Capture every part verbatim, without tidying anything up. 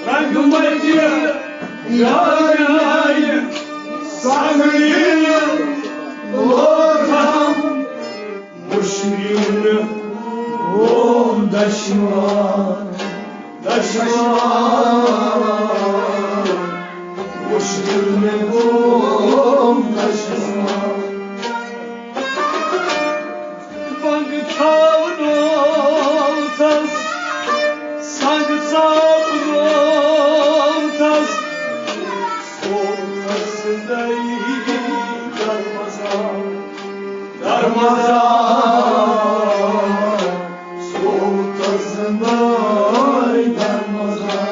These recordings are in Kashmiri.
رحمتِ یارِ سنگِ لوکم، مشکل گوم دشوار، دشوار، مشکل گوم دشوار۔ بنگ تھاونو تس، سنگ ژاپنو تس، سوتس دئی درمزار، درمزار، سوتس دئی درمزار۔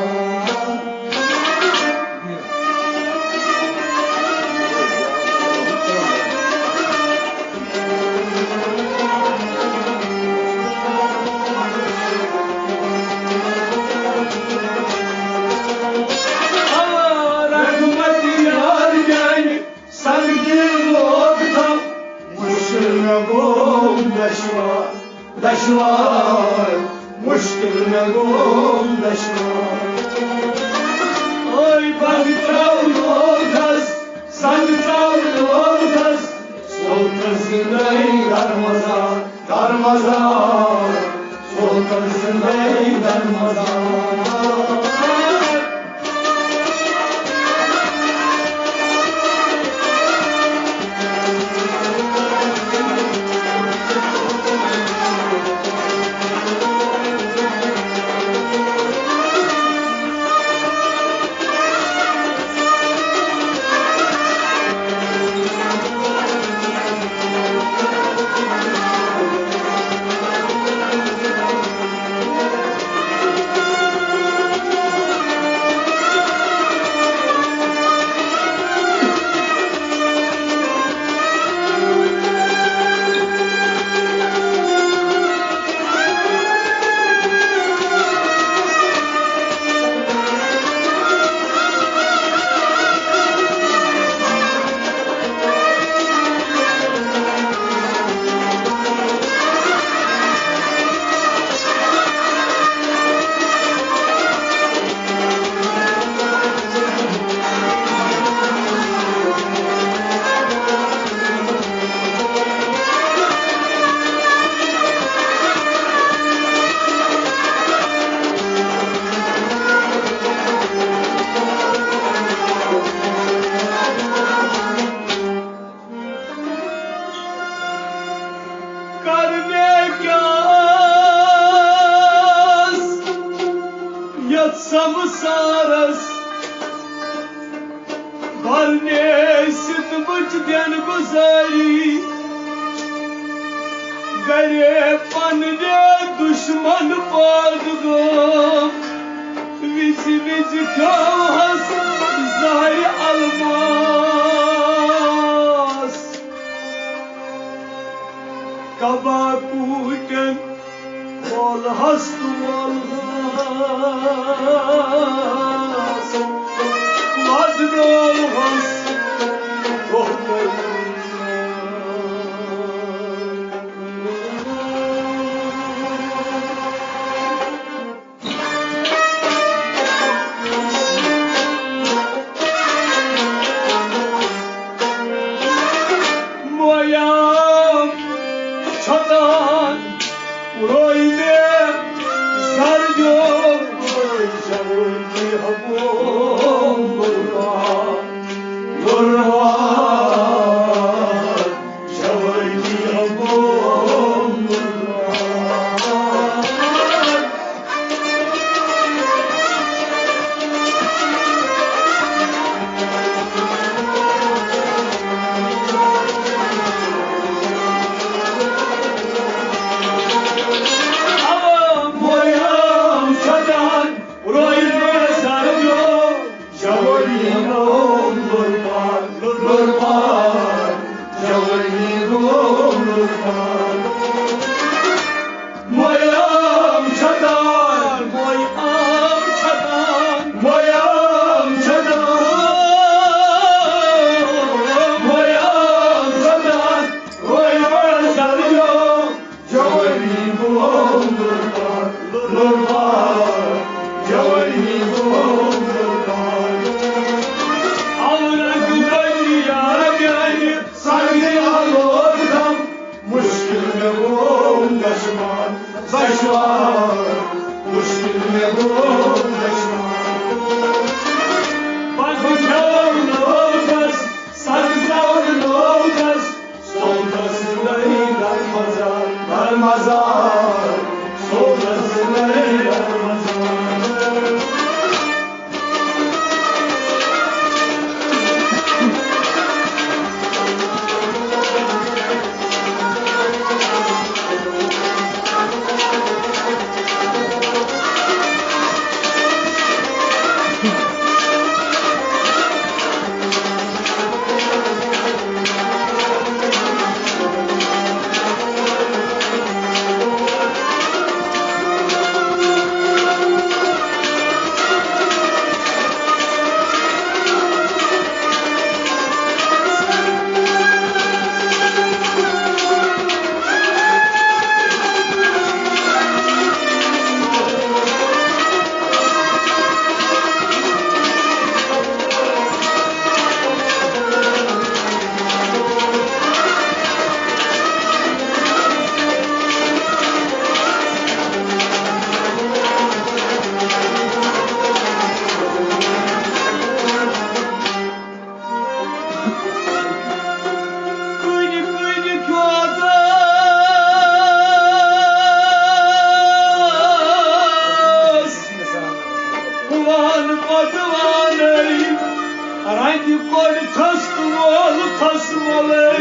رحمتِ یارِ میانہِ سنگِ لوکم، مشکل مےٚ گوم دشوار، دشوار، مشکل مےٚ گوم دشوار۔ اے بنگ ترٛاونو تس، سنگ ترٛاونو تس، سوتس زندے درمزار، درمزار، سوتس زندے درمزار۔ کر مےٚ کیٛاہ آس یتھ سمسارس، بھرنے ستمٕچ دٮ۪ن گُزٲری، گرے پننہِ دشمن پٲدٕ گوٚو۔ وِزِ وِزِ کھیوہس زہرِ الماس۔ کبا کوٹن وولہس تہٕ وولہس، وزنولہس دۄہ۔ مویام چھۄتان روے مےٚ زردیو، جوٲنی ہبو گُلوار، گُلوار، جوٲنی ہبو گُلوار۔ پان پتوانَے، رَتہِ کوٚڑ تھَس تہٕ وول تھَس وَلَے۔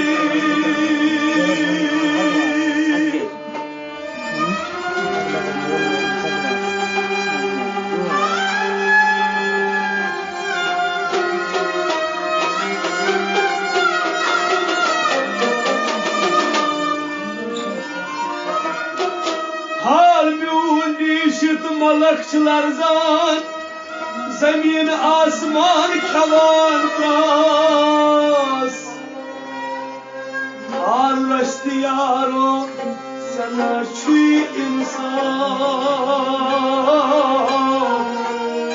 حال میون ریٖشِتھ ملک چھِ لرزان، زمین آسمان کھٮ۪وان تراس۔ آر رشتہٕ یارو، ژےٚ نہ چھُے انصاف،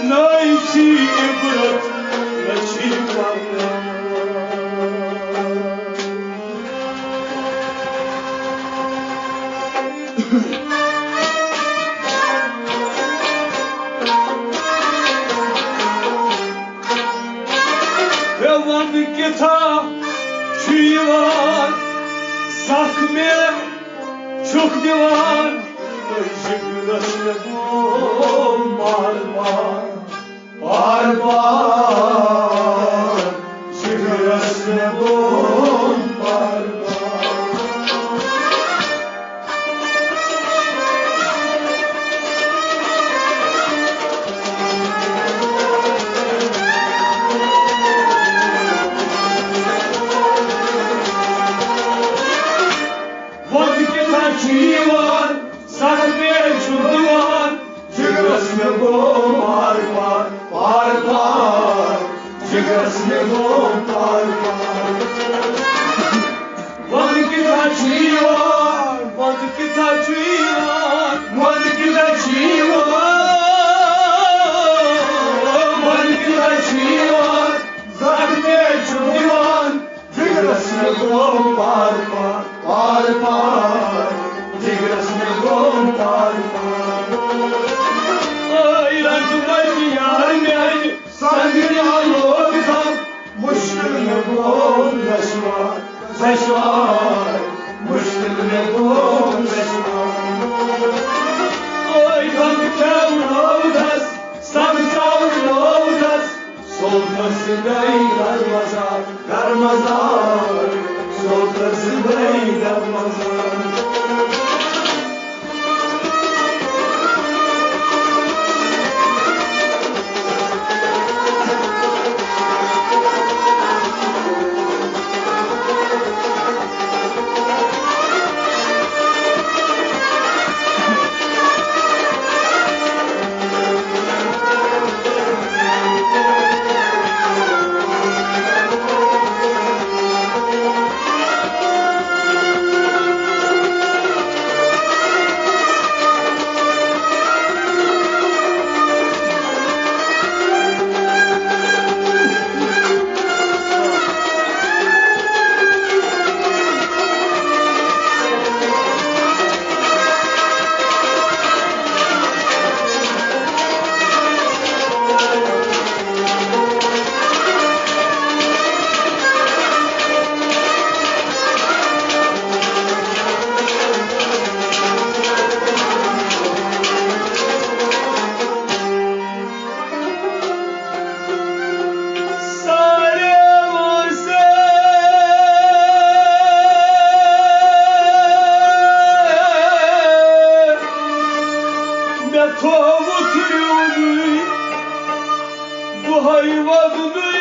نَے چھُے عبرت، نہ چھُے پرواہ۔ ہے وَنٛدٕ کِتھا چھُ یِوان، زَخ مےٚ چھُکھ دِوان، تہٕ جِگرَس مےٚ گوٚو بار بار۔ بار بار جگرس مےٚ گوٚو بار بار۔ وَنٛدٕ کِتھا چھُ یِوان، زَخ مےٚ چھُ دِوان، جگرس مےٚ گوٚو بار بار، بار بار، جگرس مےٚ گوٚو بار بار۔ وَنٛدٕ کِتھا چھُ یِوان، وَنٛدٕ کِتھا چھُ یِوان، وَنٛدٕ کِتھا چھُ یِوان، وَنٛدٕ کِتھا چھُ یِوان، زَخ مےٚ چھُ دِوان۔ جگرس مےٚ گوٚو بار بار، بار بار، جگرس مےٚ گوٚو بار بار۔ اے رنٛگہٕ وٲلۍ یار میٛانہِ، سنٛگرِ آلوگ تھم، مُشکِل مےٚ گوٚو دشوار، دشوار، مُشکِل مےٚ گوٚو دشوار۔ اے رنٛگ کیٛاہ روزس، سنٛگ ژاو روزس، سوتس گئی درمزار، درمزار، سوتس گئی درمزار۔ مےٚ تھووُتھ ریونُے، دۄہَے وَدنُے،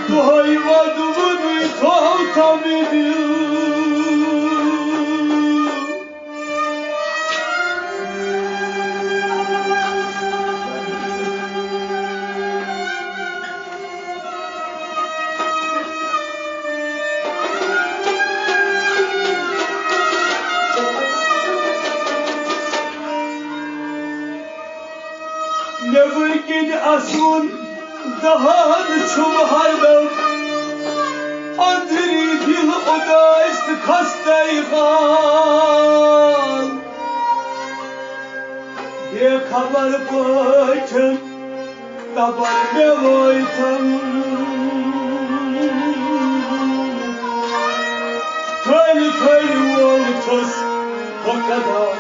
دۄہَے وَدوُنُے تھوو تھَم یہِ دِل۔ نیٚبٕرۍ کِنۍ اَسُن دَہَن چھُم ہردم، أنٛدری دِل اُدٲسۍ تہٕ خستَے حال۔ بے خبر پٲٹھۍ تبر مےٚ وٲتِم۔ تھٔلۍ تھٔلۍ وول چھُس بہٕ قدم۔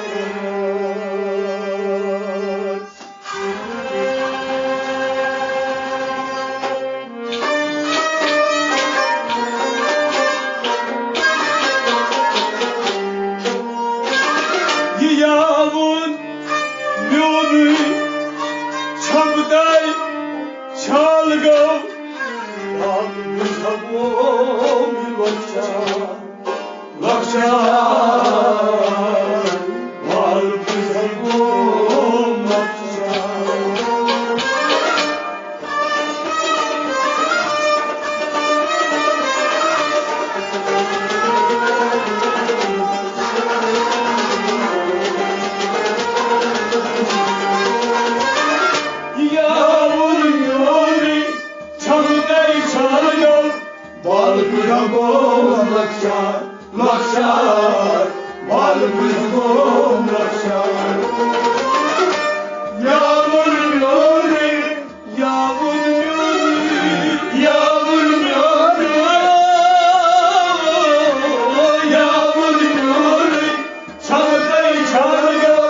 چھال گوٚو، بال بُزہ گوٚو مےٚ لۄکچار، لۄکچار، بال بُزہ گوٚو لۄکچار۔ یا وُل میونُے چھمدے چھالگو، بال بُزہ گوٚو لۄکچار، لۄکچار، بال بُزہ گوٚو لۄکچار۔ یا وُل میونُے، یا وُل میونُے، یا وُل میونُے، یا وُل میونُے، چھمدے چھالگو،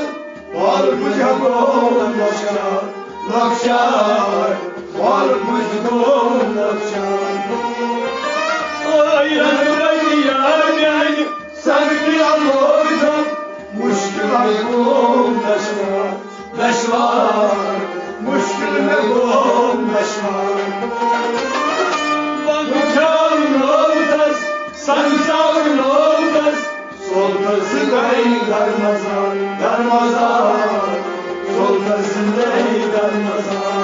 بال بُزہ گوٚو لۄکچار، لۄکچار، بال بُزہ گوٚو لۄکچار۔ اے رنگ رنگ یار میانہِ، سنگ کیا لوگ تھم، مشکل میں گوٚو دشوار، دشوار، مشکل میں گوٚو دشوار۔ بنگ جاؤ لوگ دس، سنگ جاؤ لوگ دس، سولتس زندگی درمزار، درمزار، سولتس زندگی درمزار۔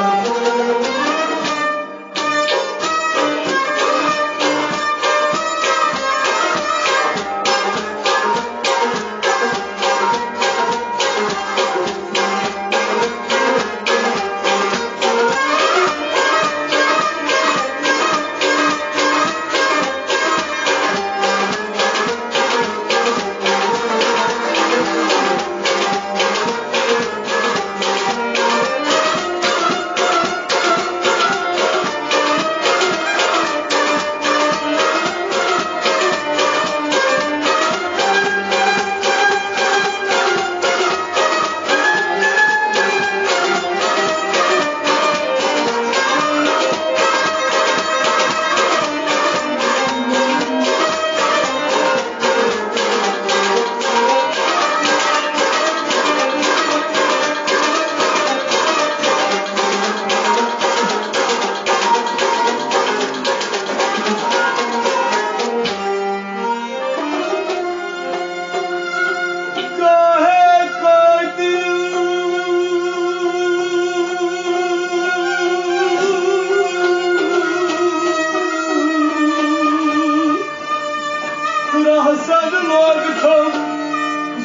رہزن لوگ تھم،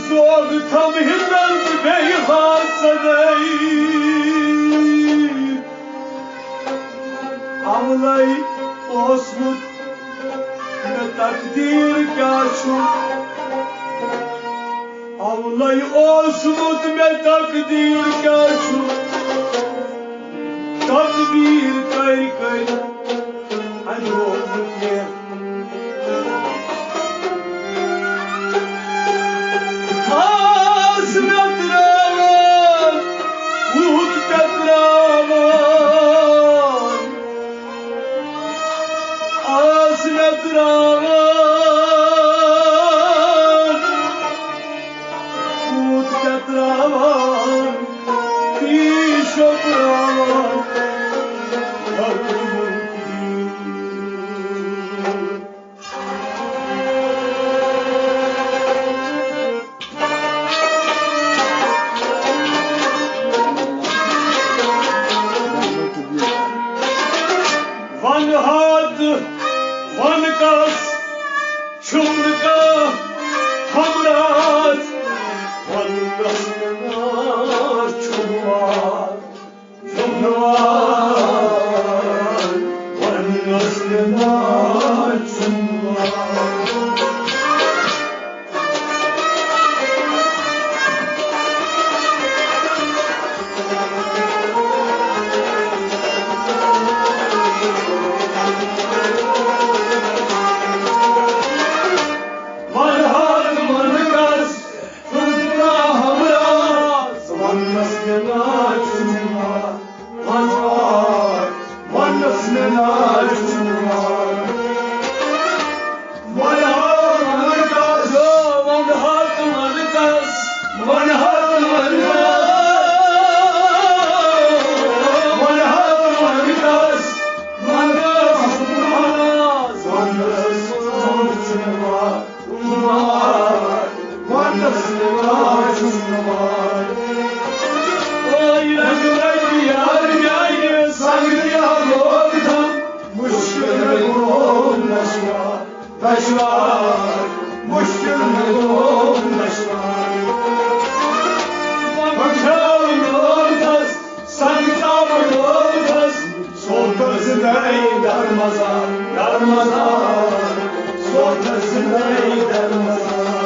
زوگ تھم ہتن تہٕ بیٚیہِ ہاتھ سدٲے۔ اولے اوسمُت مےٚ تقدیٖر کیٛاہ چھُ، اولے اوسمُت مےٚ تقدیٖر کیٛاہ چھُ، تدبیٖر کٔرۍ کٔرۍ اَمہِ روزُک مےٚ۔ آس مےٚ ترٛاوان، وُہُت مےٚ ترٛاوان، آس مےٚ ترٛاوان، وُہُت مےٚ ترٛاوان، تی چھُ ترٛاوان، ہر منکدی۔ ون ہاتھ، ون کس، چھُم نہٕ کانٛہہ ہمراز، ون کس نہٕ چھُم وار۔ دشوار، مشکل مےٚ گوٚو دشوار۔ بہٕ کھیوٚو لوٹس، سنگ ژاو لوٹس، سوتس زندے درمزار، درمزار، سوتس زندے درمزار۔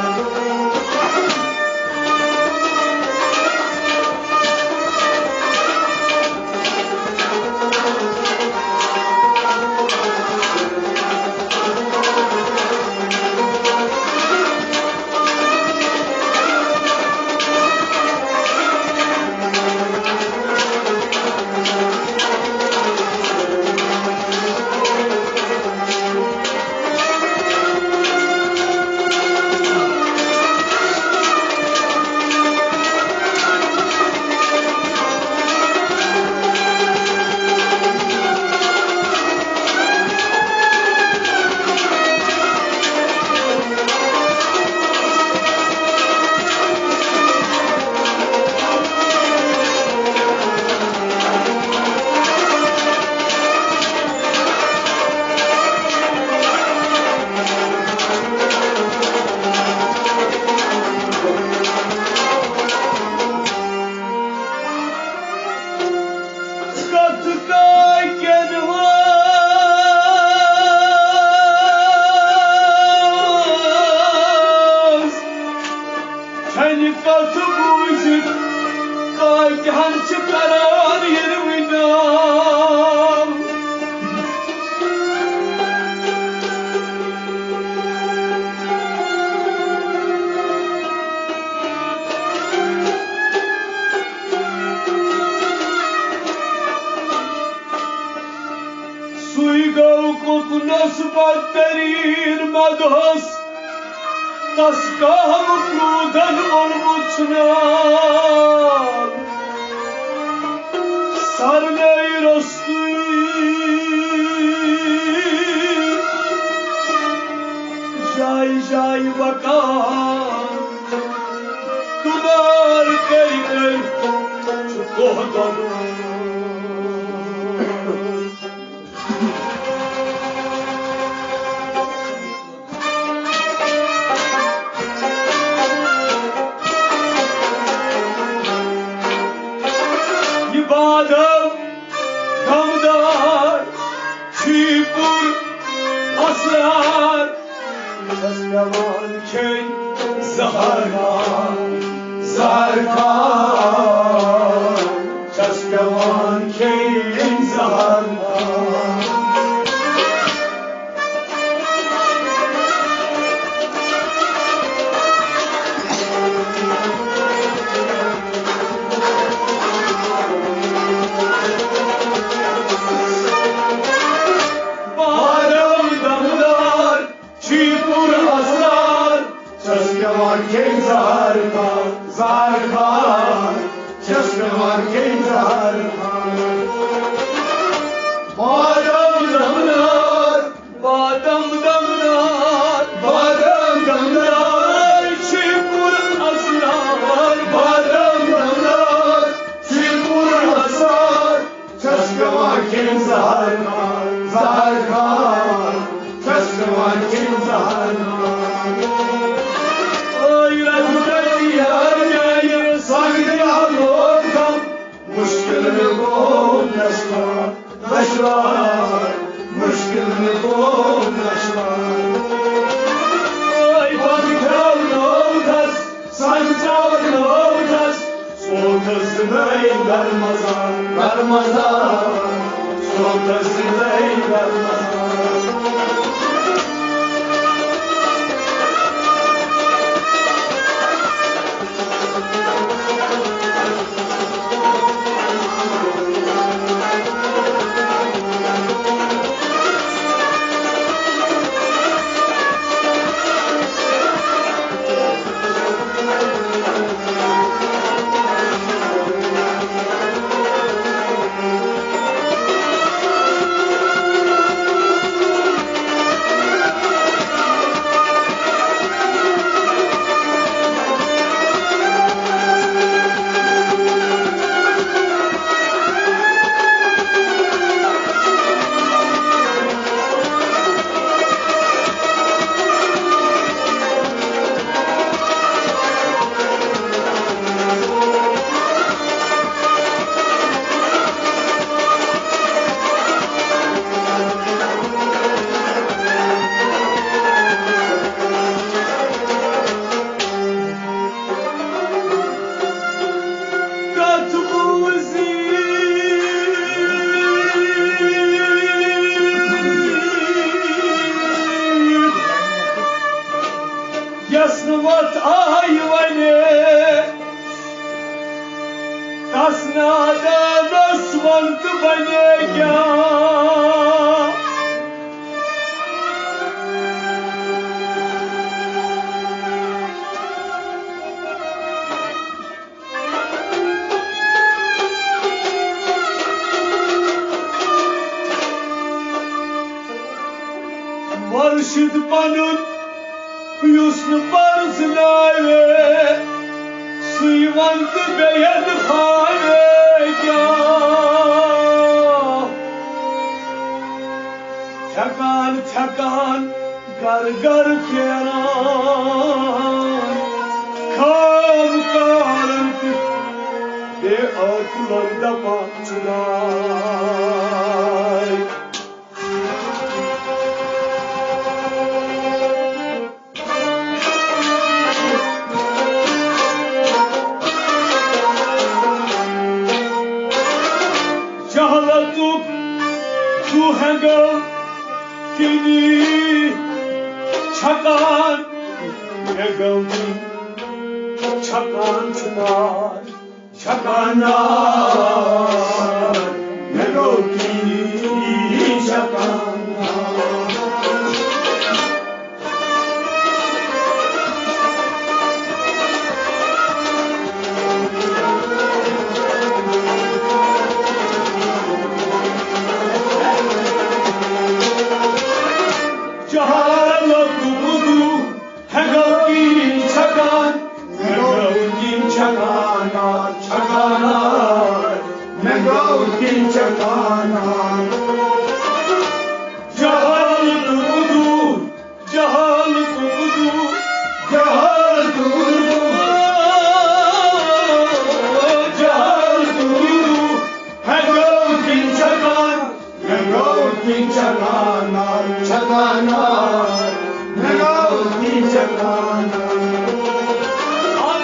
کتھ کاکٮ۪ن ہٕنٛز چھنہِ کتھ بوٗزِتھ، کاکہِ ہن چھِ کران یِروٕنۍ ناو۔ سُے گوٚو کُکنس بدترین مدہوس، تس کاہم کرودن اونمُت چھُنہٕ آب۔ سرنے روٚستُے جایہِ جایہِ وقار، تُلار کٔرۍ کٔرۍ چھُ کوہ دۄدُن۔ یہِ بادام دمدار، چھی پُر اسرار، چھس پٮ۪وان کھیٚنۍ زہر کھان، زہر کھان، چھس پٮ۪وان کھیٚنۍ زہر کھان۔ بادام دمدار، چھی پُر اسرار، چھس پٮ۪وان کھیٚنۍ زہر کھان، زہر کھان، چھس پٮ۪وان کھیٚنۍ زہر کھان۔ بادام دمدار، بادام دمدار، بادام دمدار، چھی پُر اسرار، بادام دمدار، چھی پُر اسرار، چھس پٮ۪وان کھیٚنۍ زہر کھان، زہر کھان، چھس پٮ۪وان کھیٚنۍ زہر کھان۔ اے رب، رب یار میانہِ سنگ دِل لوگ کم، مشکل مےٚ گوٚو دشوار، دشوار، مشکل مےٚ گوٚو دشوار۔ اے بہٕ کھیوٚو لوگ تس، سنگ ژاو لوگ تس، سوتس زندے درمزار، درمزار، سوتس زندے درمزار۔ کیٛاہ؟ مرشد پنُن یُس نہٕ پرزناوِ، سُے ونتہٕ بیٚین ہاوِ کیٛاہ؟ تھٮ۪کان تھٮ۪کان گر گر پھیران، خام کارن تہِ بے عقلن دپان چھُ داے۔ جہالتُک چھُ ہٮ۪نٛگل کِنی چھکان، ہٮ۪نٛگل کِنۍ چھکان چھُ نار۔ چھکان نار، مےٚ گوٚو کِنی چھکان نار۔ جہالت گوٚو ہٮ۪نٛگل کِنۍ چھکان، ہٮ۪نٛگل کِنۍ چھکان، چھکان، ہٮ۪نٛگل کِنۍ چھکان۔ جہالتُک دوٗر، جہالتُک دوٗر، جہالتُک دوٗر، جہالتُک دوٗر، ہٮ۪نٛگل کِنۍ چھکان۔ مےٚ گوٚو کِنۍ چھکان نار، چھکان نار، مےٚ گوٚو کِنۍ چھکان نار۔ آ،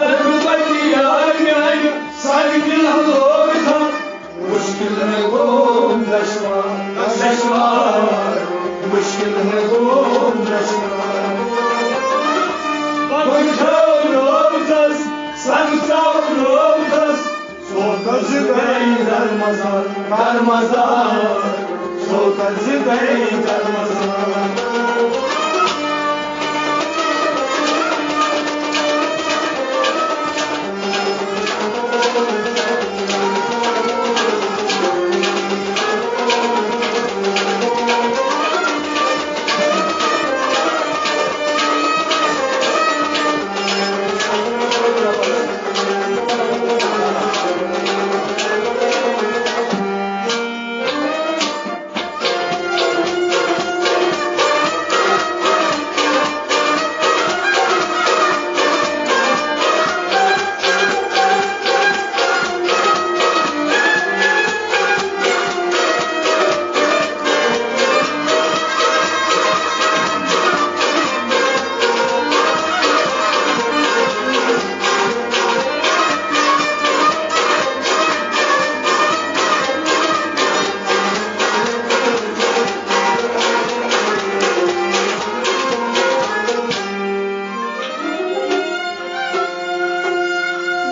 رحمتی یار میانہِ، سانہِ دِلہٕ لوگ تھم۔ مشکل ہے گوم دشوار، دشوار، مشکل ہے گوم دشوار۔ بہٕ کھیوٚو لوگ تس، سنگ ژاو لوگ تس۔ سوتس گئی درمزار، درمزار، سوتس گئی درمزار۔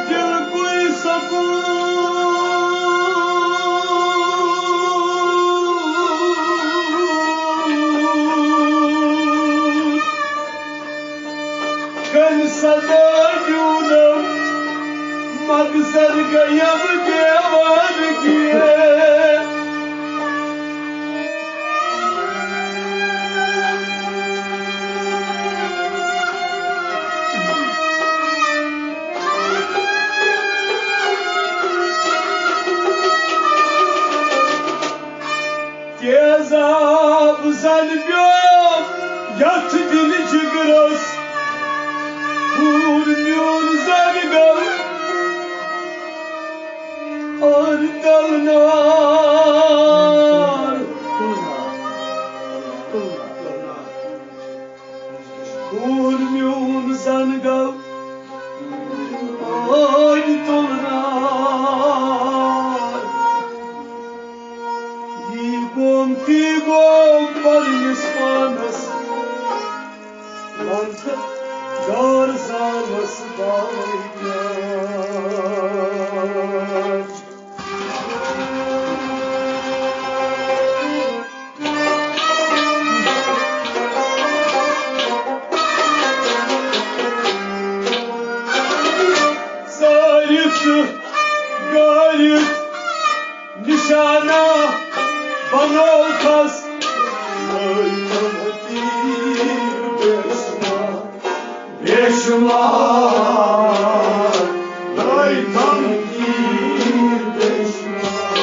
دل کوئی سکون کن صدا نیونم، مقصد گیم دیوانگی۔ تیزاب زن پیوم یتھ دل جگرس، خون میون زن گوٚو اور تلنار۔ خون میون زن گوٚو ٲدۍ تُلنار۔ یی گوم، تی گوم پننِس پانس، ون تہٕ غٲر زانس باوے کیٛاہ۔ بنووتھس لٲگۍ تم تیٖر بے شمار، بے شمار، لٲگۍ تم تیٖر بے شمار۔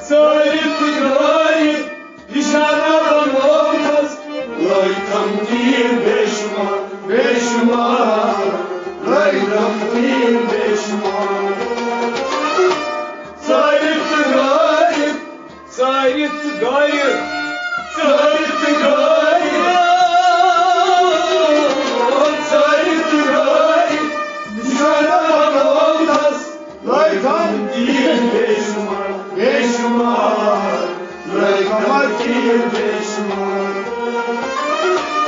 ژٲرِتھ تہٕ گٲرِتھ نشانہ بنووتھس، لٲگۍ تم تیٖر بے شمار، بے شمار، لٲگۍ تم تیٖر بے شمار۔ ژٲرِتھ تہٕ گٲرِتھ، ژٲرِتھ تہٕ گٲرِتھ، ژٲرِتھ تہٕ گٲرِتھ، ژٲرِتھ تہٕ گٲرِتھ، نشانہ بنووتھس، لٲگۍ تم تیٖر بے شمار، بے شمار، لٲگۍ تم تیٖر بے شمار۔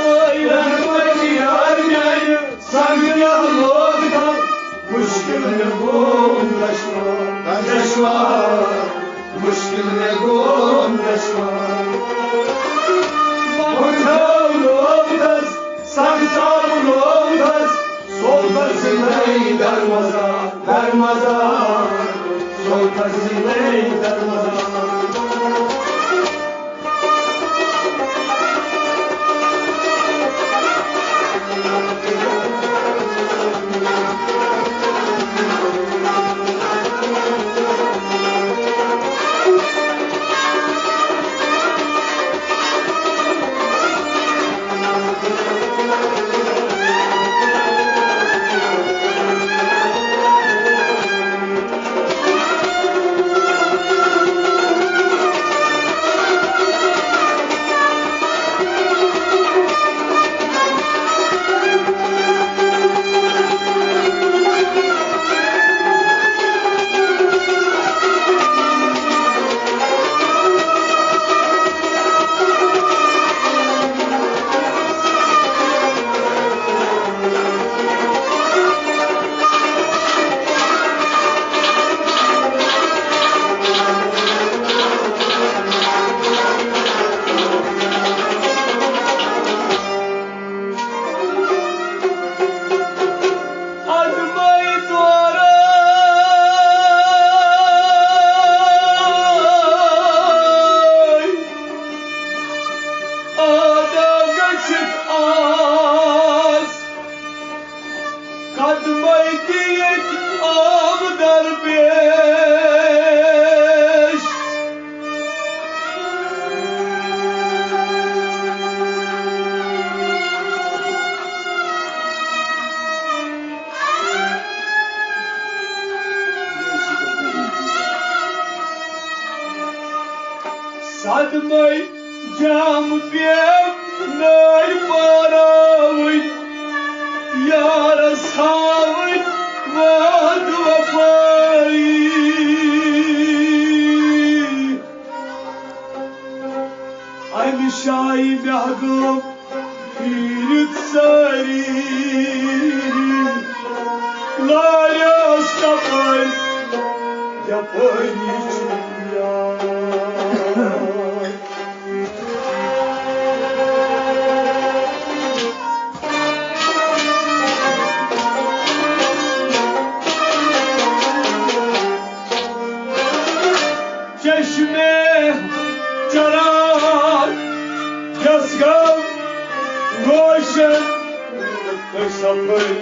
اے رحمت یار میانہِ، سنگیا لوگ تم، مشکل مےٚ گوٚو دشوار، دشوار، مشکل مےٚ گوٚو دشوار۔ منگتھو لوگ تس، سنگتھو لوگ تس، سوزس نئی دروازہ، دروازہ، سوزس نئی دروازہ۔ قدمے دِیِکھ آب درپیش۔ صدمے جام پیم نٲرۍ پاراوٕنۍ، یارس ہاوٕنۍ وعد وفٲیی۔ امہِ شایہِ محبوب پھیٖرِتھ سٲری، لارٮ۪س تپٲرۍ یپٲری چھُ یار۔ چشمے چراغ یس گو روشن تہٕ صفٲیی۔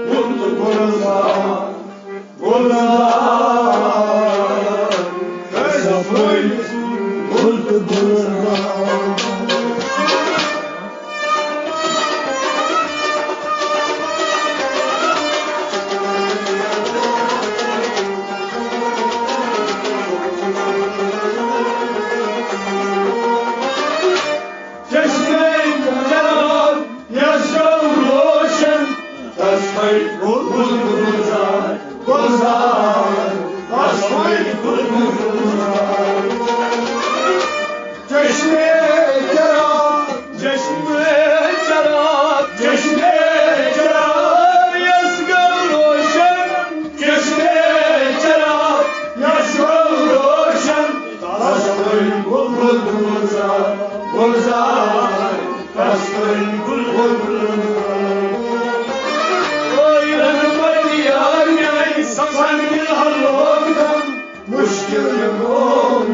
گُل تہٕ گُلزار، گُلزار، صفٲیی۔ گُل تہٕ گُلزار۔ چشمے چراغ یس گو روشن، تس پھٔلۍ گُل گُلزار، گُلزار، تس پھٔلۍ گُل گُلزار۔ چشمے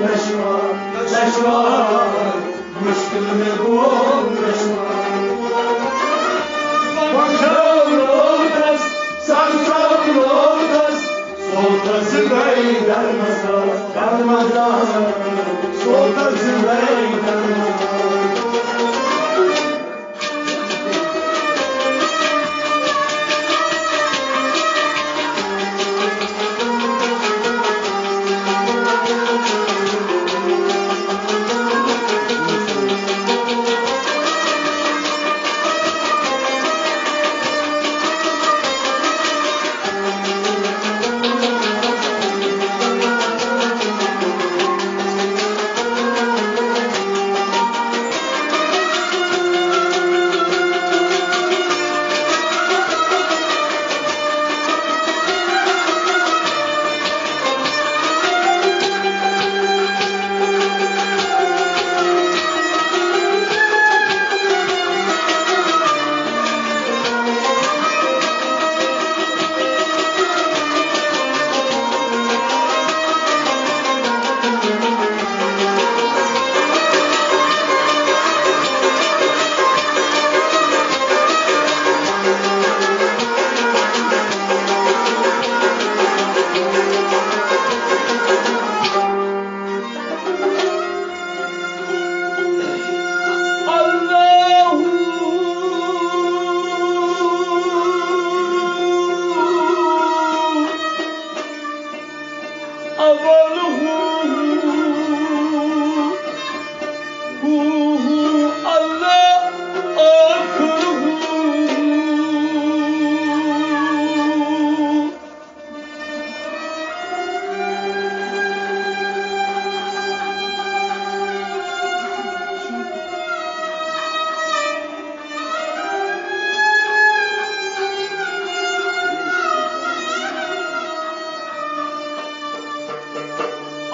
دشوار، دشوار، مشکل میں گوم دشوار۔ پکھرو لوٹس، سرسب لوٹس، سوتس گئی درمزار، درمزار، سوتس گئی درمزار۔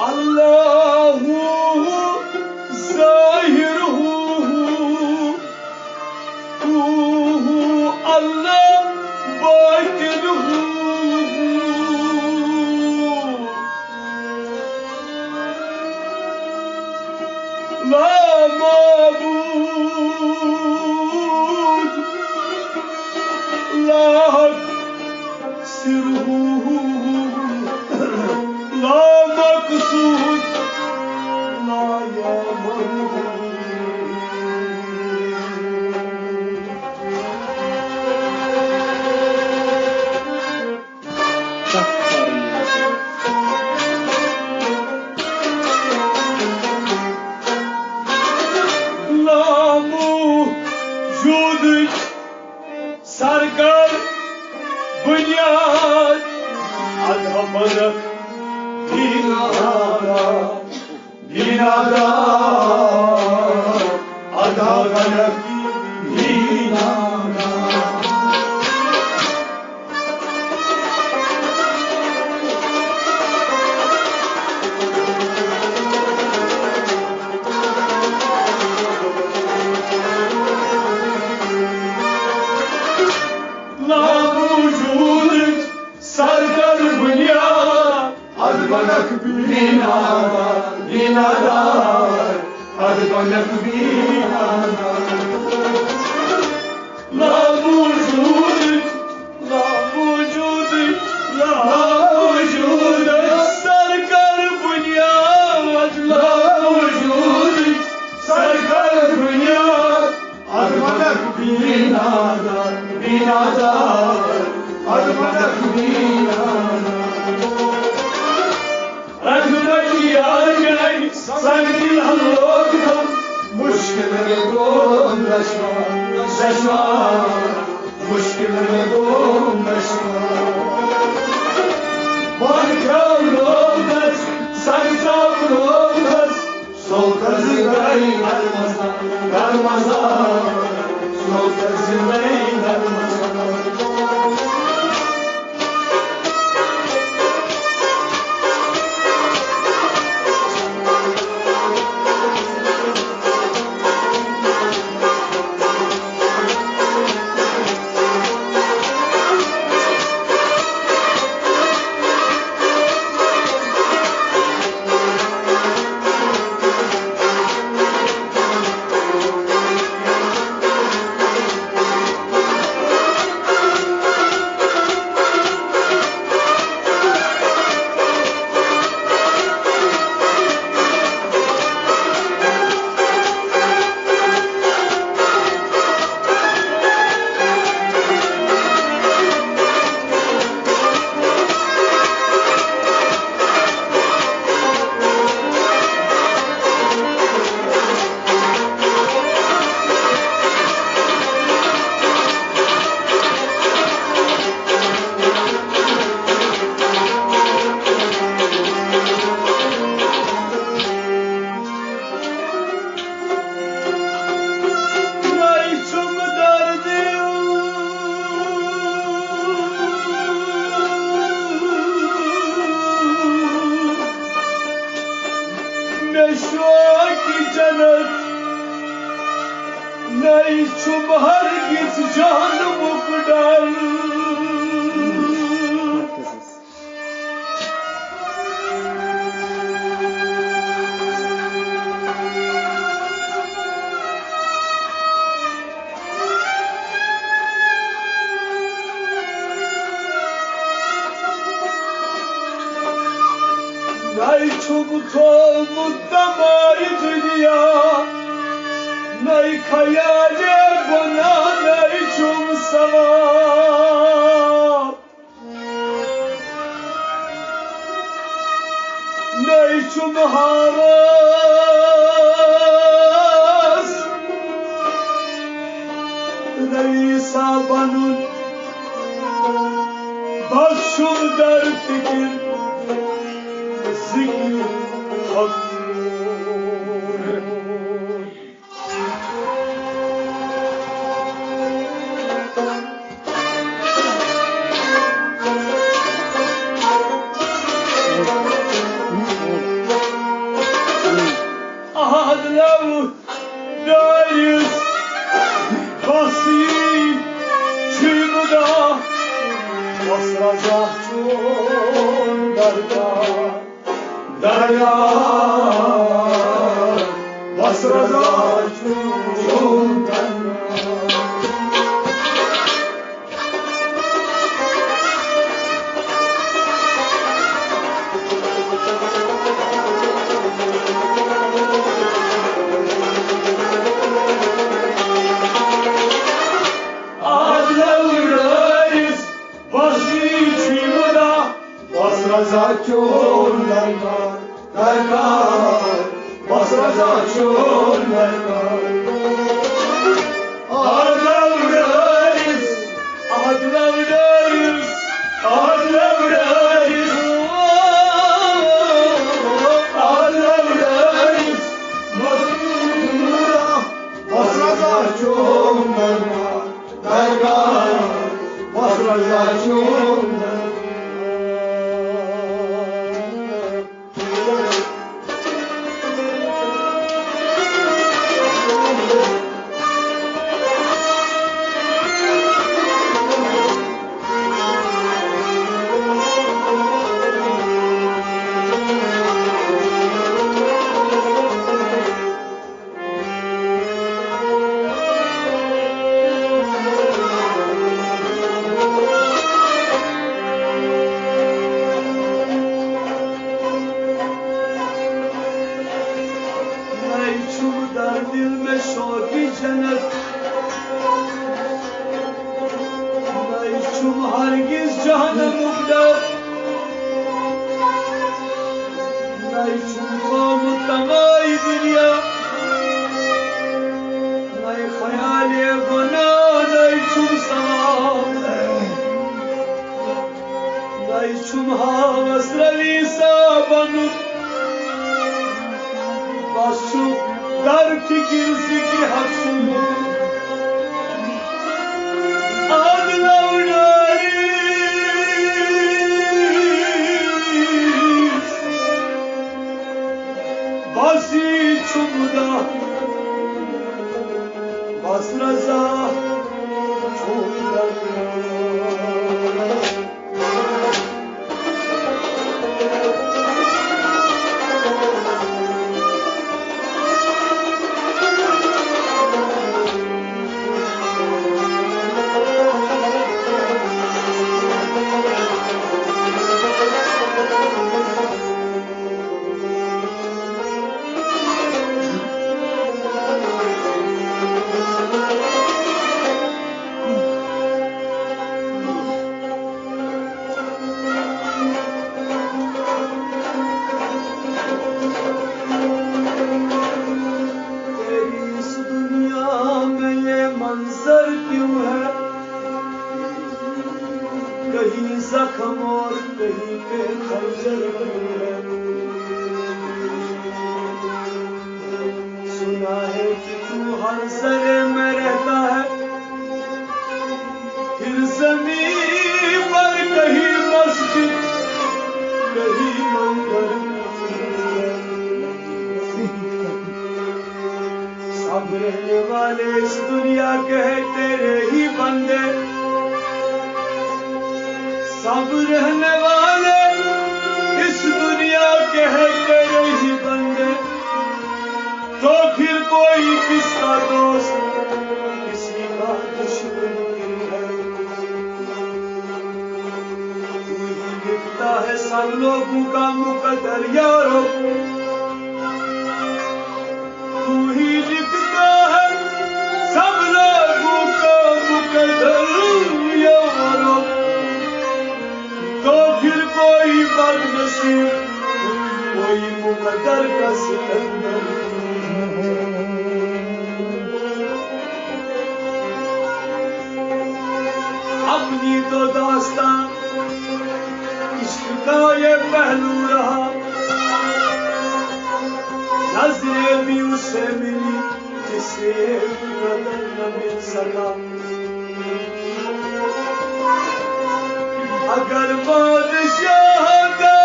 الله ظاهره، الله باطنه. لا معبود، لا حق سره، لا مقصود، لا يعمل. لاموجودٕچ سرکار بنیاد، اَدٕ ہا بنکھ بی ناداد، بی ناداد، اَدٕ ہا بنکھ بی ناداد۔ لاموجودٕچ سرکار بنیاد، اَدٕ بنکھ بی ناداد، بی ناداد، اَدٕ بنکھ بی ناداد۔ لاموجودٕچ، لاموجودٕچ، لاموجودٕچ سرکار بنیاد، لاموجودٕچ سرکار بنیاد، اَدٕ بنکھ بی ناداد، بی ناداد، اَدٕ بنکھ بی ناداد۔ رحمت یار میانہِ سنگ دل ہم لوگ ہم، مشکل میں گوم دشوار، دشوار، مشکل میں گوم دشوار۔ پکھرو لوٹس، سرسب لوٹس، سوتس گئی درمزار، درمزار، سوتس گئی درمزار۔ شوقِ جنت، نَے چھُم ہرگز جہنمُک ڈر۔ نَے چھُم تھومُت دماے دنیا، نَے خیالِ گۄناہ، نَے چھُم ثواب۔ نَے چھُم ہاوس رئیسا بنُن، بس چھُم در فکر ذکر حق۔ عہد لو ڈٲرِس بس یی چھُے مُدا، بس رضا چون درکار۔ دریا بس رضا چون۔ آز لو ڈٲرِس بس یی چھُے مُدا، بس رضا چون درکار، درکار، بس رضا چون درکار۔ آز لو ڈٲرِس، آز لو ڈٲرِس، آز لو ڈٲرِس، آز لو ڈٲرِس، بس رضا چون درکار، درکار، بس رضا چون درکار۔ نَے چھُم در دل مےٚ شوقِ جنت، نَے چھُم ہرگز جہنمُک ڈر۔ نَے چھُم تھومُت تماے دنیا، نَے خیالِ گۄناہ، نَے چھُم ثواب۔ نَے چھُم ہاوس رئیسا بنُن، بس چھُم در فکر ذکرِ حق سُنٛد۔ آز لو ڈٲرِس بس یی چھُم مُدا، بس رضا چون درکار۔ تیری اس دنیا میں یہ منظر کیوں ہے؟ کہیں زخم اور کہیں پہ خنجر کیوں ہے؟ سنا ہے کہ تو ہر ذرے میں رہتا ہے، پھر زمین پر کہیں مسجد، کہیں منظر۔ رہنے والے اس دنیا کے ہیں تیرے ہی بندے، سب رہنے والے اس دنیا کے ہیں تیرے ہی بندے، تو پھر کوئی کس کا دوست، کسی کا دشمن ہے؟ تو ہی لکھتا ہے سب لوگوں کا مقدر یارو، تو ہی لکھتا ہے سب لوگوں کا مقدر یارو، تو پھر کوئی بد نصیب، کوئی مقدر کا سکندر۔ اپنی تو داستان عشق کا یہ پہلو رہا، نظریں بھی اسے ملی جسے قدر نہ مل سکا۔ اگر بادشاہ کا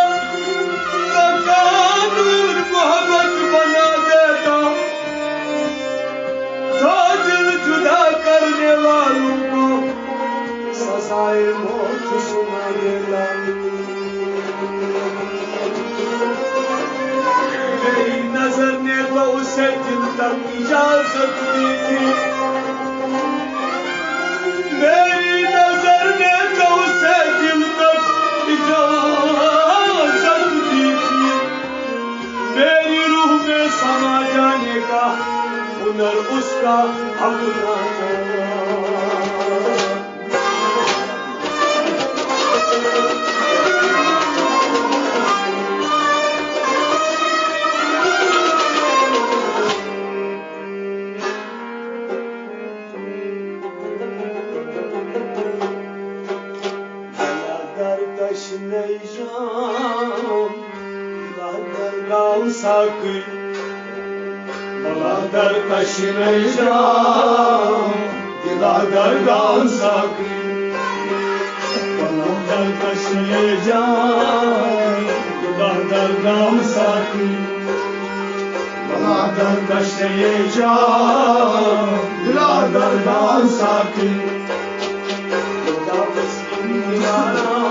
قانون محبت بنا دیتا، تو دل جدا کرنے والوں کو سزائے موت سنا دیتا۔ میری نظر نے تو اسے دل تک اجازت دی تھی، میری نظر نے تو اسے دل تک اجازت دی تھی، میری روح میں سما جانے کا ہنر اس کا اپنا تھا۔ در تشنه جام، دلا در دام ساقی. بلا در تشنه جام، دلا در دام ساقی. بلا در تشنه جام، دلا در دام ساقی. بلا در تشنه جام، دلا در دام ساقی. خدا بسکن دلارا،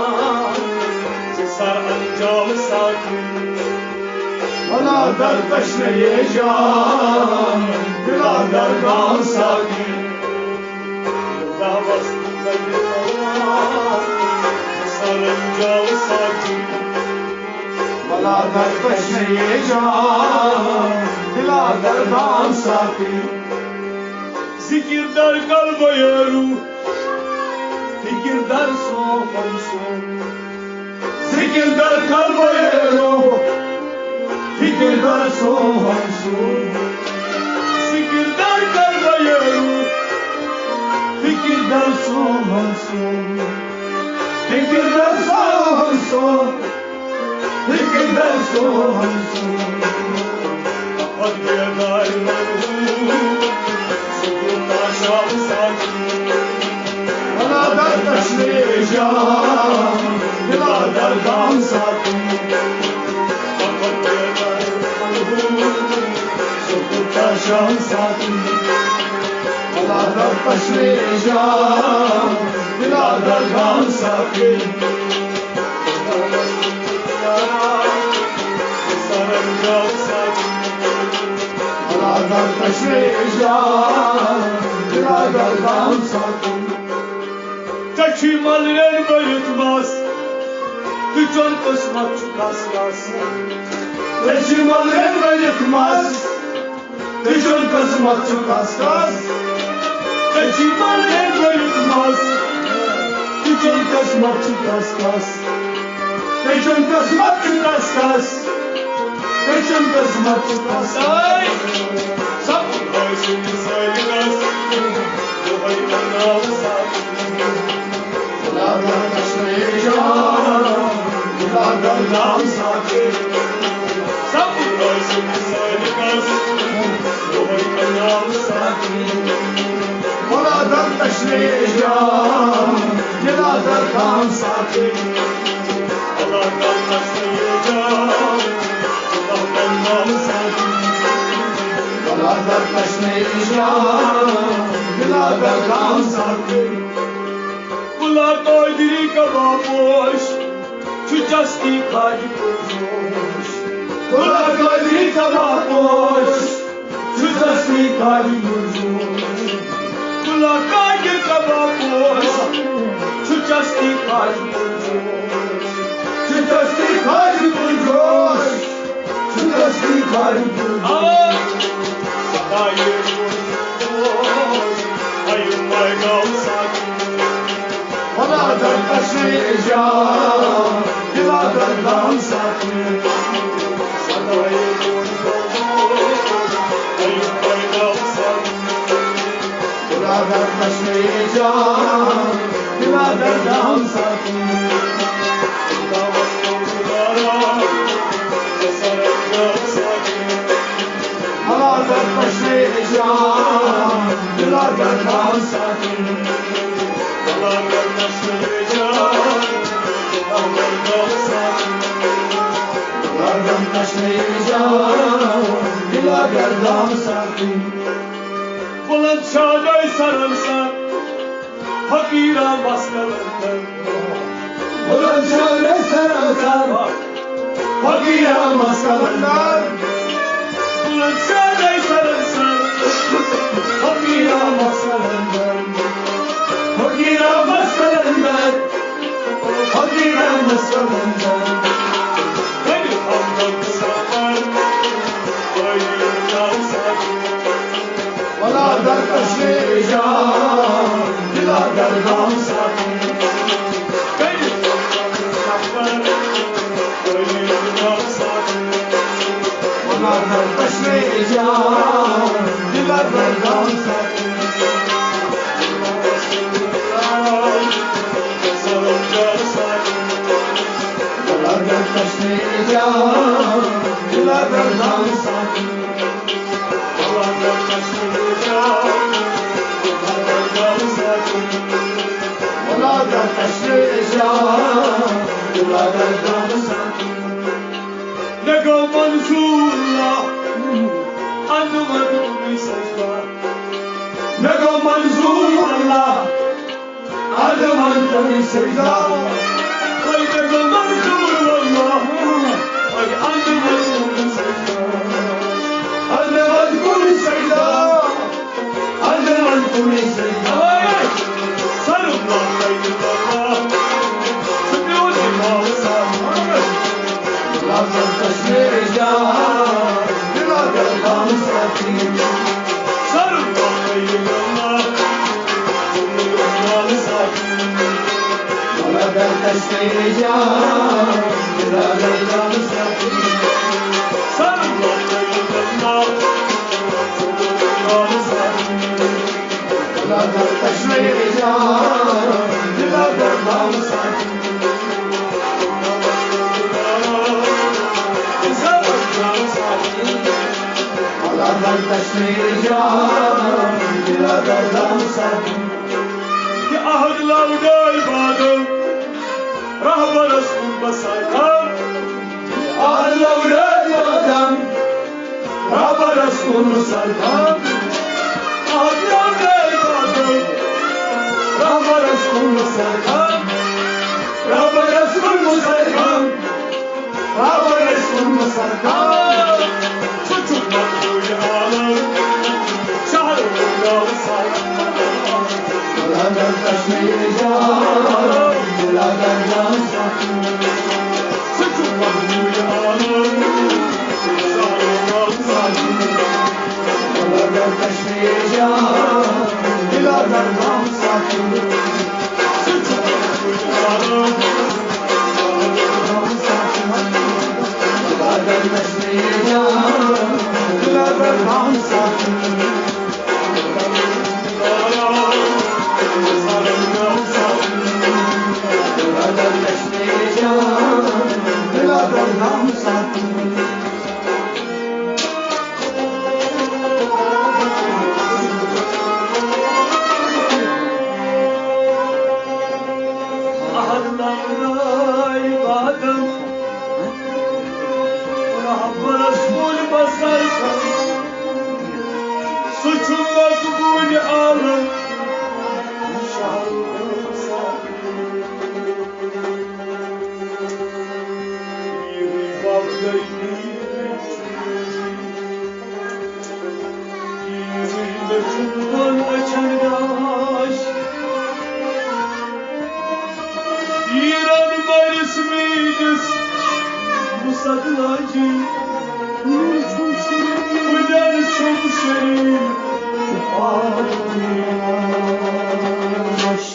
سر انجام ساقی. بلا در تشنه جام، دلا در دام ساقی. خدا بسکن دلارا، سر انجام ساقی. بلا در تشنه جام، دلا در دام ساقی. ذکر در قلب و روح، فکر در سخن سو. ذکر در قلب و روح، فکر در سخن سو. ذکر در قلب و روح، فکر در سخن سو. فکر در سخن سو. فکر در سخن سو. خود بیدار مرحوم، سکوت شام ساقی. بلا در تشنه جام، دلا در دام ساقی. خود بیدار مرحوم، سکوت شام ساقی. بلا در تشنه جام، دلا در دام ساقی. سرانجام ساقی. بلا در تشنه جام، دلا در دام ساقی. ژےٚ چھُے مۄلرٮ۪ن بٔرِتھ مَس، تہٕ چون قٕسمت چھُ کَس کَس۔ ژےٚ چھُے مۄلرٮ۪ن بٔرِتھ مَس، تہٕ چون قٕسمت چھُ کَس کَس۔ ژےٚ چھُے مۄلرٮ۪ن بٔرِتھ مَس، تہٕ چون قٕسمت چھُ کَس کَس۔ ژےٚ چھُے قٕسمت چھُ کَس کَس۔ ژےٚ چھُے قٕسمت چھُ کَس کَس۔ سب حٲصِل سٲلِکَس، دۄہَے بَناو سَتھ۔ دِلا در تشنه جام، دِلا در دام ساقی. سب روشن سالکس، روح کنام ساقی. دِلا در تشنه جام، دِلا در دام ساقی. دِلا در تشنه جام، دِلا در دام ساقی. برادر تشنہ جان، برادر غم ساتھ۔ بلا قادری کباب پوش، چھُ چستی کھاجہِ پرجوش۔ بلا قادری کباب پوش، چھُ چستی کھاجہِ پرجوش۔ بلا قادر کباب پوش، چھُ چستی کھاجہِ پرجوش۔ چھُ چستی کھاجہِ پرجوش۔ چھُ چستی کھاجہِ پرجوش۔ آ۔ خدایہِ پرجوش، آیہِ پیغام ساتھ۔ برادر تشنہ جان، برادر غم ساتھ۔ برادر تشنہ جان، برادر غم ساتھ۔ برادر تشنہ جان، برادر غم ساتھ۔ بلند شادی سرن سر، فقیرا مسکلن سر۔ بلند شادی سرن سر، فقیرا مسکلن سر۔ بلند شادی سرن سر، فقیرا مسکلن سر۔ فقیرا مسکلن سر۔ فقیرا مسکلن سر۔ برادر تشنہ جان، برادر غم ساتھ۔ برادر تشنہ جان، برادر غم ساتھ۔ برادر تشنہ جان، برادر غم ساتھ۔ برادر تشنہ جان، برادر غم ساتھ۔ مےٚ گوٚو منظوٗر اللہ، اَنہٕ وۄنۍ کُنُے سجدہ۔ مےٚ گوٚو منظوٗر اللہ، اَنہٕ وۄنۍ کُنُے سجدہ۔ وۄنۍ مےٚ گوٚو منظوٗر اللہ، وۄنۍ اَنہٕ وۄنۍ کُنُے سجدہ۔ اَنہٕ وۄنۍ کُنُے سجدہ۔ اَنہٕ وۄنۍ کُنُے سجدہ۔ سر برادر تشنہ جان، برادر غم ساتھ۔ برادر تشنہ جان، برادر غم ساتھ۔ برادر تشنہ جان، برادر غم ساتھ۔ برادر تشنہ جان، برادر غم ساتھ۔ یہِ عہد لوڈٲے بادل، رہبرس کُن بسر کر۔ عہد لوڈٲے بادل، رہبرس کُن بسر کر۔ عہد لوڈٲے بادل، رہبرس کُن بسر کر۔ رہبرس کُن بسر کر۔ خبر ٲسۍ ووٚنمُت سرکار، ژٕ چھُکھ مقبوٗل عالم، شہر گوٚو سرکار۔ لگن کشمیر جان، لگن جان سخت۔ ژٕ چھُکھ مقبوٗل عالم، شہر گوٚو سرکار۔ لگن کشمیر جان، لگن جان سخت۔ عہد لوڈٲے بادل، رہبرس کُن بسر کر۔ چھُم دۄن أچھن گاش۔ پیٖرن مٲرِس میٖٹھِس وُسعت لاجہِ۔ پُجن چھُم شریٖک آش۔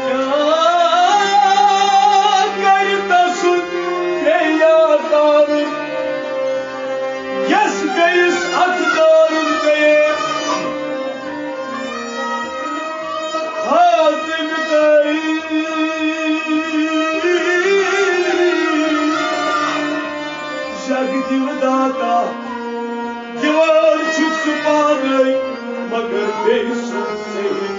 کیٛاہ کرِ تسُنٛد ترٛیٚیار دارُن، یس بیٚیِس اتھٕ دارُن پیٚیہِ؟ خاتمہِ تٲریٖخ۔ جگ دیو داتا، دِوان چھُکھ ژٕ پانے، مگر بیٚیہِ سُنٛد ژےٚ۔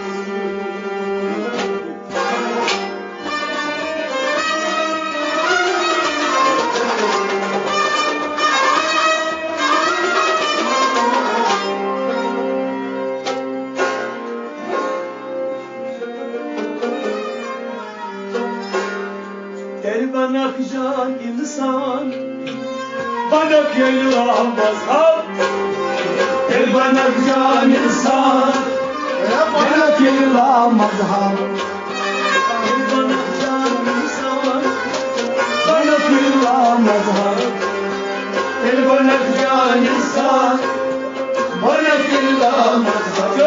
تیٚلہِ بنکھ جان اِنسان، بنکھ ییٚلہِ لامذہب۔ تیٚلہِ بنکھ جان اِنسان، بنکھ ییٚلہِ لامذہب۔ تیٚلہِ بنکھ جان اِنسان، بنکھ ییٚلہِ لامذہب۔ تیٚلہِ بنکھ جان اِنسان، بنکھ ییٚلہِ لامذہب۔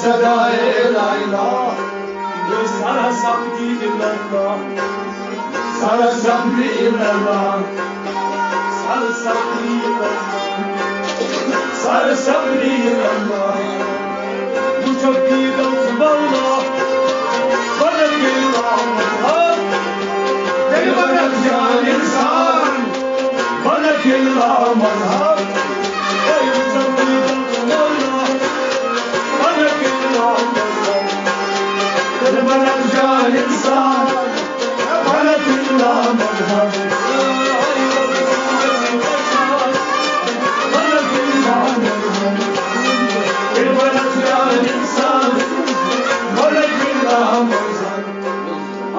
سرسبزی الا اللہ، سرسبزی الا اللہ، سرسبزی الا اللہ، سرسبزی الا اللہ۔ وٕچھو دیٖدم سُہ مولا، بنکھ ییٚلہِ لامذہب۔ تیٚلہِ بنکھ جان اِنسان، بنکھ ییٚلہِ لامذہب۔ ہے وٕچھو دیٖدم سُہ مولا، بنکھ ییٚلہِ لامذہب۔ تیٚلہِ بنکھ جان اِنسان، بنکھ ییٚلہِ لامذہب۔ بنکھ ییٚلہِ لامذہب۔ تیٚلہِ بنکھ جان اِنسان، بنکھ ییٚلہِ لامذہب۔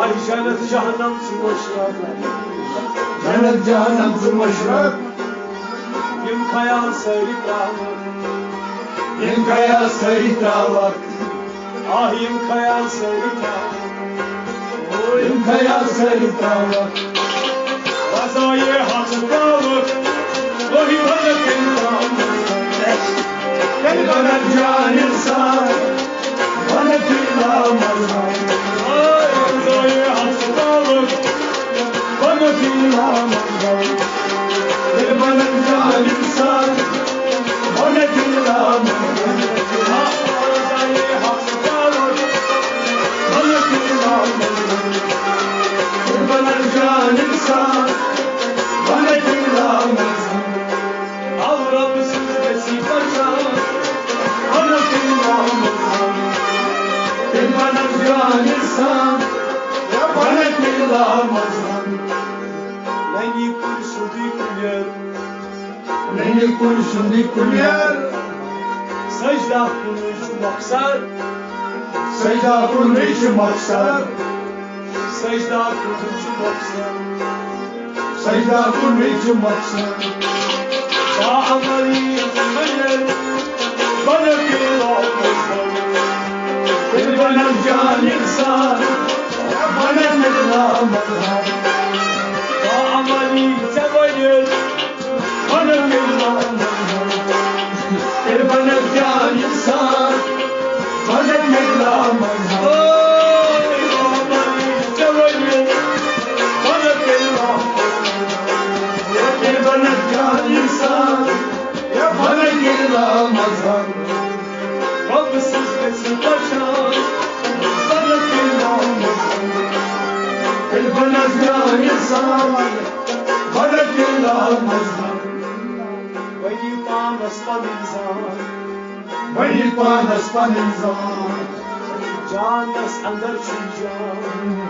اے جنت جہنم ژٕ مشرق، جنت جہنم ژٕ مشرق۔ یِم خیال سٲری ترٛاوَکھ، یِم خیال سٲری ترٛاوَکھ۔ آہ، یِم خیال سٲری ترٛاوَکھ۔ یِم خیال سٲری ترٛاوَکھ۔ رضایے حق ترٛاوَکھ۔ وہی بنکھ اِنسان۔ تیٚلہِ بنکھ جان اِنسان۔ بنکھ ییٚلہِ لامذہب۔ آہ، رضایے حق ترٛاوَکھ۔ بنکھ ییٚلہِ لامذہب۔ تیٚلہِ بنکھ جان اِنسان۔ بنکھ ییٚلہِ لامذہب۔ بنکھ ییٚلہِ لامذہب۔ تیٚلہِ بنکھ جان اِنسان۔ بنکھ ییٚلہِ لامذہب۔ او رۄب سٕنٛز گژھی پہچان۔ بنکھ ییٚلہِ لامذہب۔ تیٚلہِ بنکھ جان اِنسان۔ بنکھ ییٚلہِ لامذہب۔ ننی کُلۍ سیوٚدُے کُلٮ۪ر۔ ننی کُلۍ سیوٚدُے کُلٮ۪ر۔ سجدہ کُنُے چھُ مۄخصر۔ سجدہ کُنُے چھُ مۄخصر۔ سجدہ کُنُے چھُ مۄخصر۔ سجدہ کُنُے چھُ مۄخصر۔ باعملی سجد بنکھ ییٚلہِ لامذہب۔ تیٚلہِ بنکھ جان اِنسان۔ بنکھ ییٚلہِ لامذہب۔ باعملی ژےٚ بنکھ ییٚلہِ لامذہب۔ تیٚلہِ بنکھ جان اِنسان۔ بنکھ ییٚلہِ لامذہب۔ پہچان، بنہٕ کِردار مظلوم۔ تیٚلہِ بنس جان انسان، بنہٕ کِردار مظلوم۔ ؤنِو پانس پنٕنۍ زان۔ ؤنِو پانس پنٕنۍ زان۔ جانس اندر چھُ جان۔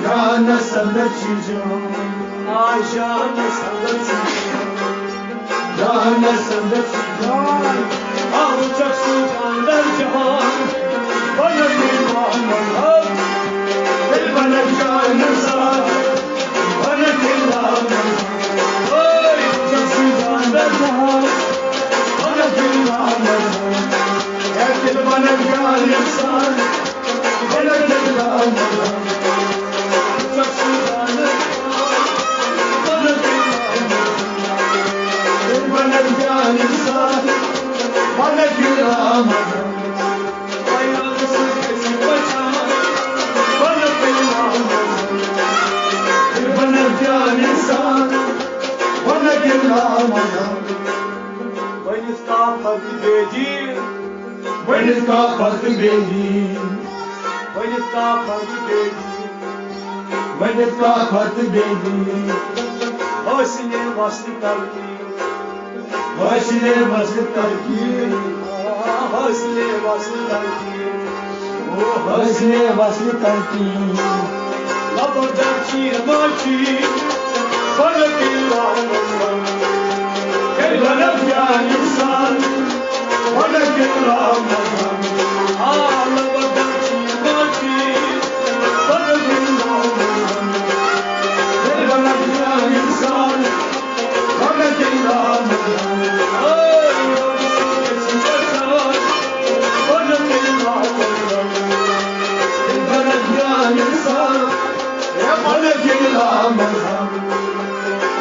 جانس اندر چھُ جان۔ آ، جانس اندر چھُ جان۔ جانس اندر چھُ جان۔ آ، وٕچھکھ سُے جانس جان۔ بنہٕ کِردار مظلوم۔ تیٚلہِ بنہٕ جان انسان۔ بنہٕ کِردار مظلوم۔ ؤنِتھ کافر تہٕ بیدی۔ ؤنِتھ کافر تہٕ بیدی۔ ؤنِتھ کافر تہٕ بیدی۔ ؤنِتھ کافر تہٕ بیدی۔ حٲصِلے وصل ترقی۔ حٲصِلے وصل ترقی۔ حٲصِلے وصل ترقی۔ حٲصِلے وصل ترقی۔ لبن درچی ماچی، بنہٕ کِردار مظلوم۔ تیٚلہِ بنہٕ جان انسان، بنہٕ کِردار مظلوم۔ آ، لبن درچی ماچی، بنہٕ کِردار مظلوم۔ تیٚلہِ بنہٕ جان انسان،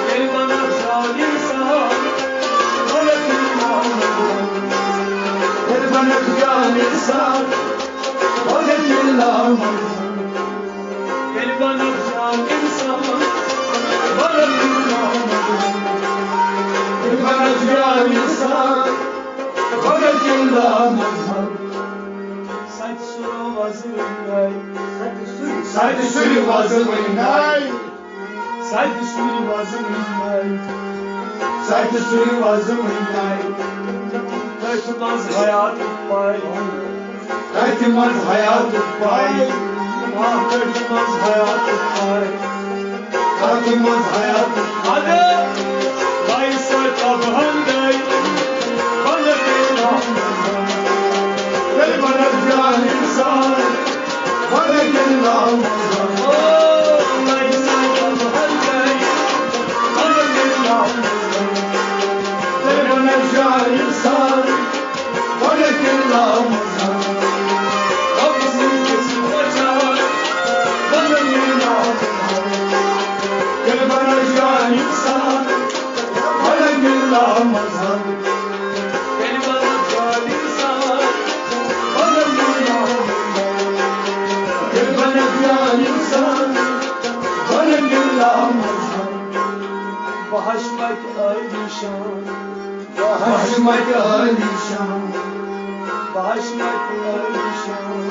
ییٚلہِ بنکھ جان انسان، بنکھ جان انسان، بنکھ جان انسان، بنکھ جان انسان۔ سچ سُرو وزن گئی، سچ سُرو وزن گئی۔ سچ سُرِ وزن گئی۔ سچ سُرِ وزن گئی۔ تٔتھۍ منٛز حیاتُک پاے۔ تٔتھۍ منٛز حیاتُک پاے۔ آ، تٔتھۍ منٛز حیاتُک پاے۔ تٔتھۍ منٛز حیاتُک پاے۔ اَدٕ، لایہِ سۭتۍ تبہن گٔے۔ بنہٕ تیٚلہِ بنکھ جان انسان۔ بنکھ جان انسان۔ بہٕ حشمت عٲلی شان۔ بہٕ حشمت عٲلی شان۔ بہٕ حشمت عٲلی شان۔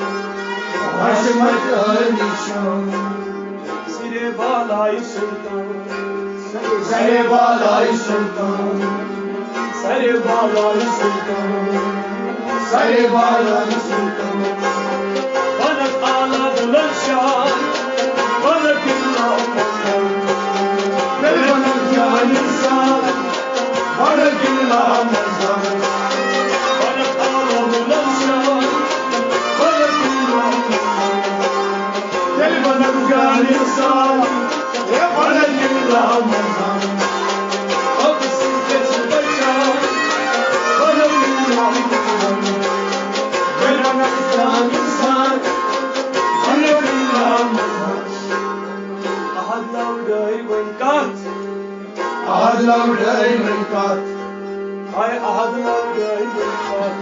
بہٕ حشمت عٲلی شان۔ سرے بالائے سلطان۔ سرے بالائے سلطان۔ سرے بالائے سلطان۔ سرے بالائے سلطان۔ بنکھ اعلیٰ بلند شان۔ بنکھ اعلیٰ بلند شان۔ بنکھ اعلیٰ بلند شان۔ بنکھ اعلیٰ بلند شان۔ بنکھ اعلیٰ بلند شان۔ تیٚلہِ بنکھ جان انسان، ہے بنکھ اعلیٰ بلند شان۔ اب سُہ گژھِ بچان، بنکھ اعلیٰ بلند شان۔ تیٚلہِ بنکھ جان انسان، بنکھ اعلیٰ بلند شان۔ احد لوڈٲے وۄنۍ کتھ۔ احد لوڈٲے وۄنۍ کتھ۔ ہاے احد لوڈٲے وۄنۍ کتھ۔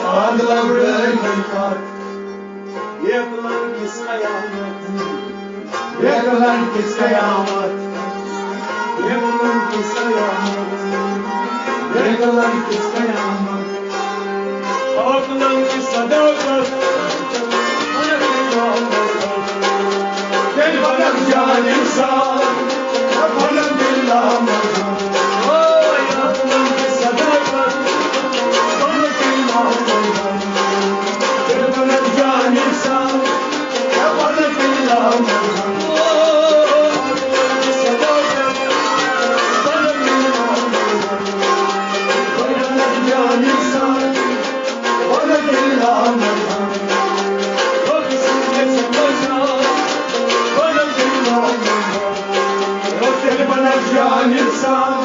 احد لوڈٲے وۄنۍ کتھ۔ بیکلن کِس قیامت۔ بیکلن کِس قیامت۔ بیکلن کِس قیامت۔ بیکلن کِس قیامت۔ عقلن کی صداقت، دل بنک جان انسان، بنک دل لامحرم۔ عقلن کی صداقت، بنک دل لامحرم۔ دل بنک جان انسان، بنک دل لامحرم۔ عقلن کی صداقت، بنک دل لامحرم۔ بنک جان انسان،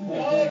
مذہب۔